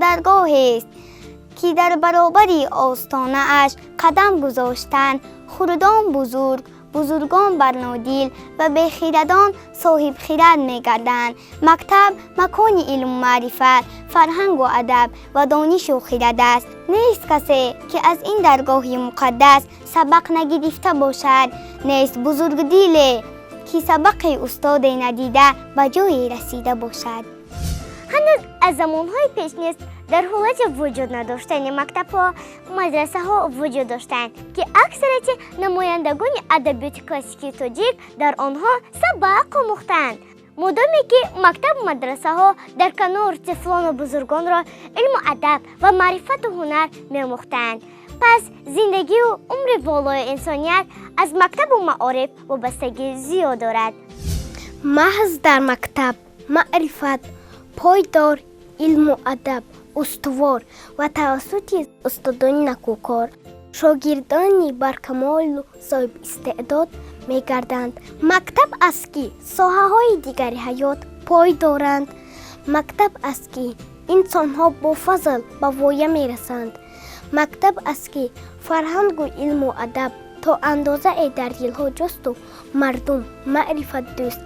Даргоҳест, ки дар баробари остонааш қадам гузоштан хурдон бузург, бузургон барнодил ва бехирадон соҳибхирад мегарданд. Мактаб макони илму маърифат, фарҳангу адаб ва донишу хирад аст. Нест касе, ки аз ин даргоҳи муқаддас сабақ нагирифта бошад. Нест бузургдиле, ки сабақи устоде надида ба ҷое расида бошад. Ҳанӯз аз замонҳои пеш низ дар ҳолати вуҷуд надоштани мактабҳо мадрасаҳо вуҷуд доштанд, ки аксарияти намояндагони адабиёти классикии тоҷик дар онҳо сабақ омӯхтанд. Модоме ки мактабу мадрасаҳо дар канор тифлону бузургонро илму адаб ва маърифату ҳунар меомӯхтанд, пас зиндагию умри волои инсоният аз мактабу маориф вобастагии зиёд дорад. Маҳз дар мактаб маърифат пойдор, илму адаб устувор ва тавассути устодони накӯкор шогирдони баркамолу соҳибистеъдод мегарданд. Мактаб аст, ки соҳаҳои дигари ҳаёт пой доранд. Мактаб аст, ки инсонҳо бо фазл ба воя мерасанд. Мактаб аст, ки фарҳангу илму адаб то андозае дар дилҳо ҷосту мардум маърифатдӯст.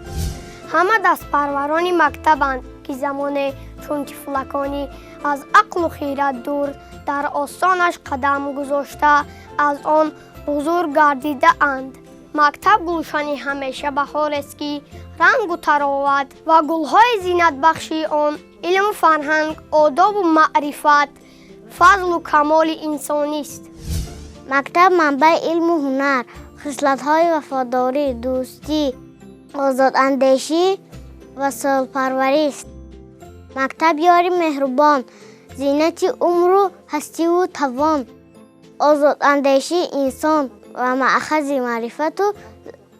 Ҳама дастпарварони мактабанд, ки замоне чун тифлаконӣ аз ақлу хирад дур дар остонаш қадам гузошта, аз он бузург гардидаанд. Мактаб гулшани ҳамеша баҳорест, ки рангу тароват ва гулҳои зинатбахши он илму фарҳанг, одобу маърифат, фазлу камоли инсонист. Мактаб манбаи илму ҳунар, хислатҳои вафодорӣ, дӯстӣ, озодандешӣ ва сулҳпарварист. Мактаб ёри меҳрубон, зинати умру ҳастиву тавон, озодандешии инсон ва маъхази маърифату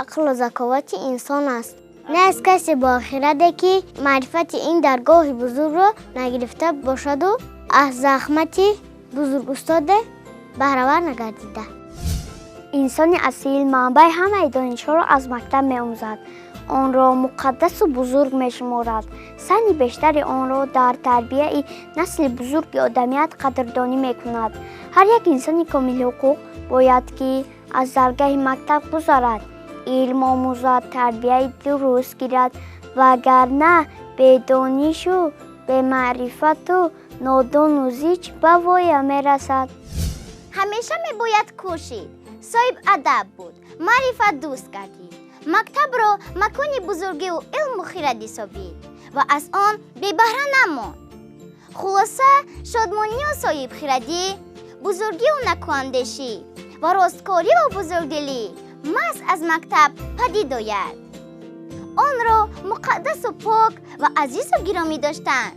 ақлу заковати инсон аст. Нест касе бо хираде, ки маърифати ин даргоҳи бузургро нагирифта бошаду аз заҳмати бузургустоде баҳравар нагардида. Инсони асил манбаи ҳамаи донишҳоро аз мактаб меомӯзад, онро муқаддасу бузург мешуморад, саҳми бештари онро дар тарбияи насли бузурги одамият қадрдонӣ мекунад. Ҳар як инсони комилҳуқуқ бояд, ки аз даргаҳи мактаб гузарад, илм омӯзад, тарбияи дуруст гирад, вагарна бедонишу бемаърифату нодону зич ба воя мерасад. Ҳамеша мебояд кӯшид соҳиб адаб буд, маърифат дӯст гардид, мактабро макони бузургиву илму хирад ҳисобид ва аз он бебаҳра намонд. Хулоса, шодмонию соҳибхирадӣ, бузургию накӯандешӣ ва росткориву бузургдилӣ маҳз аз мактаб падид ояд. Онро муқаддасу пок ва азизу гиромӣ доштан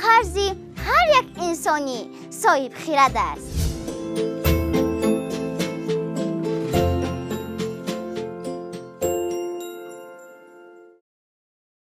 қарзи ҳар як инсони соҳибхирад аст.